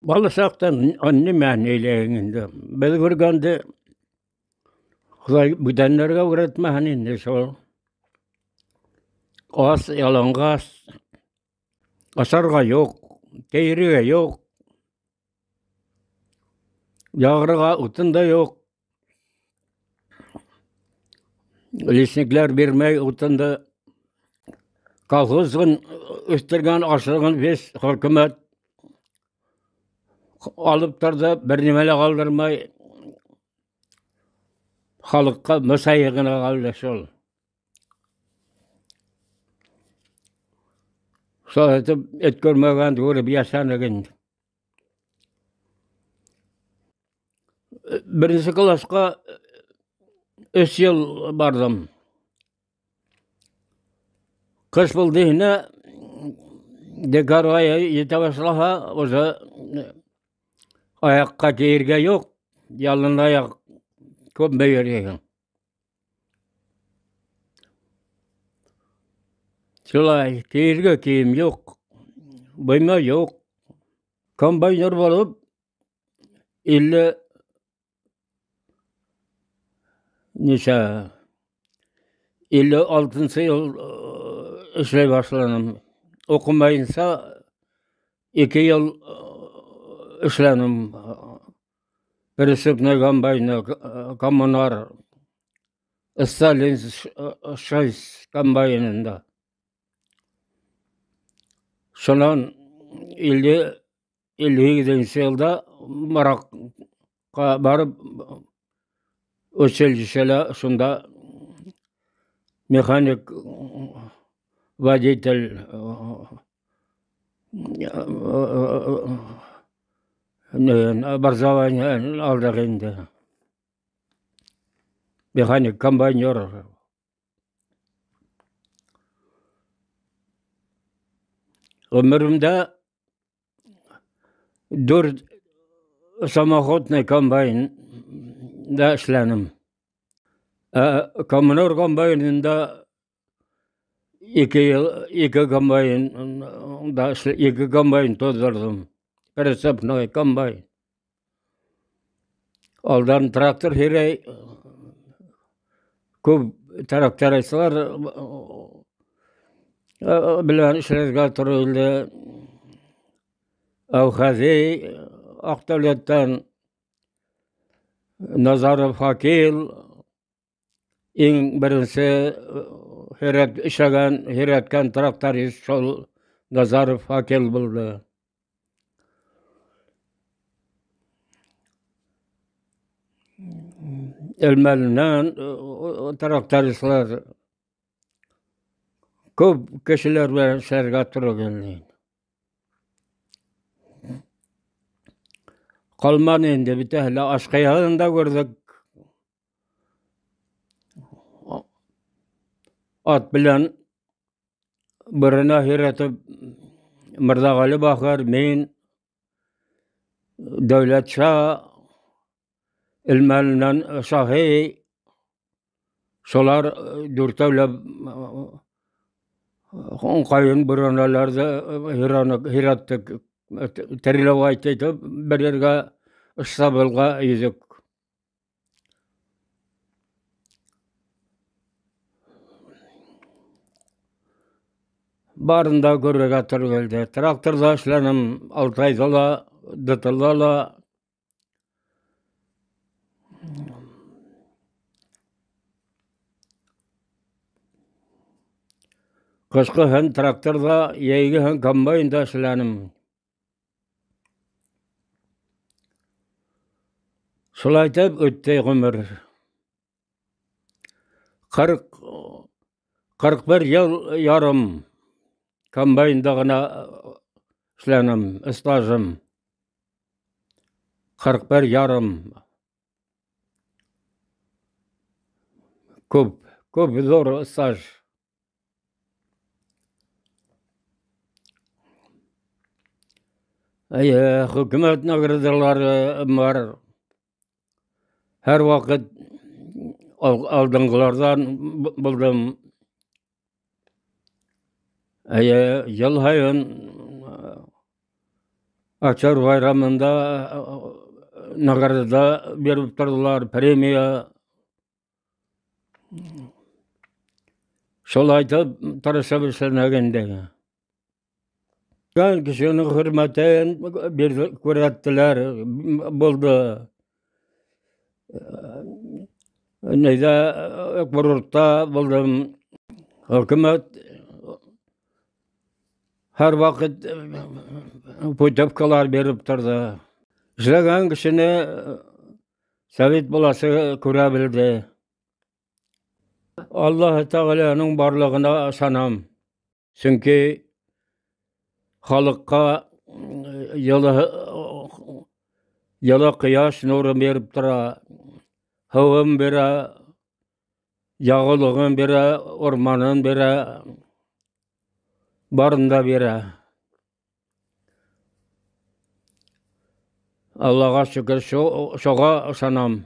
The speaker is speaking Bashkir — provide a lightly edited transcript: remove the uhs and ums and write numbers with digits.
Бала саҡта нимә әйләйһең инде. Беҙ күргәнде Хоҙай бүтәннәргә күрһәтмәһен инде шул. Ас, яланғас, ашарға юҡ, кейергә юҡ, яғырға утын да юҡ. Лесниклар бирмәй утынды. Колхозын үҫтергән ашлығын весь хөкүмәт алып торҙо, бер нимә лә ҡалдырмай. Халыҡҡа мосайы ғына ҡалды шул. Шулай итеп, эт күрмәгәнде күреп йәшәнек инде. Беренсе класҡа 3 йыл барҙым. Ҡыш булды инде, декабрь айы етә башлаһа, уже аяҡҡа кейергә юҡ, ялан аяҡ күпме йөрөйһөң. Шулай, кейергә кейем юҡ, быйма юҡ. Комбайнер булып, 50 нисә, 56-нсы йыл эшләй башланым. Уҡымайынса 2 йыл эшләнем. Прицепной комбайны, Коммунар, Сталин 6 комбайнында. Шунан 58-нсе йылда Мараҡҡа барып училищела шунда механик, водитель образование алдыҡ инде. Механик, комбайнер. Ғүмеремдә 4 самоходный комбайнда эшләнем. Коммунар комбайнында 2 йыл, 2 комбайнда 2 комбайн туҙҙырҙым. Прицепной комбайн. Алдан трактор һирәй, күп трактористлар белән эшләргә тура килде. Әүхәзи Аҡдәүләттән, Назаров Хакил иң беренсе эшләгән, һирәткән тракторист шул Назаров Хакил булды. Элмәленән трактористлар күп кешеләр белән эшләргә тура килде. Ҡалманы инде, бөтәһе лә Ашҡаяһын да күрҙек. Ат белән беренә һөйрәтеп Мырҙағәле бахыр, мин, Дәүләтша, Элмәленән Шаһи, шулар дүртәүләп ҡайын бүрәнәләрҙе һөйрәттек. Тереләү итеп бер ергә штабылға йөҙөк. Барын да күрергә тура килде. Тракторҙа эшләнем, Алтайҙа ла, Дытылда ла. Ҡышҡыһын тракторҙа, йәйгеһен комбайнда эшләнем. Шулай итеп үтте ғүмер. 41 йыл ярым комбайнда ғына эшләнем, стажым. 41 ярым. Күп, күп ҙур стаж. Эйе, хөкүмәт наградалары бар. Һәр ваҡыт алдынғыларҙан булдым. Эйе, йыл һайын Октябрь байрамында награда биреп торҙолар, премия. Шулай итеп тырышып эшләнәк инде. Кешенең хөрмәтен күрһәттеләр, булды. Нейҙә курортта булдым. Хөкүмәт һәр ваҡыт путевкалар биреп торҙо. Эшләгән кешене совет власы күрә белде. Аллаһы Тәғәләнең барлығына ышанам. Сөнки халыҡҡа йылы ҡояш нуры биреп тора, һыуын бирә, яғыулығын бирә, урманын бирә, барын да бирә. Аллаға шөкөр, шуға ышанам.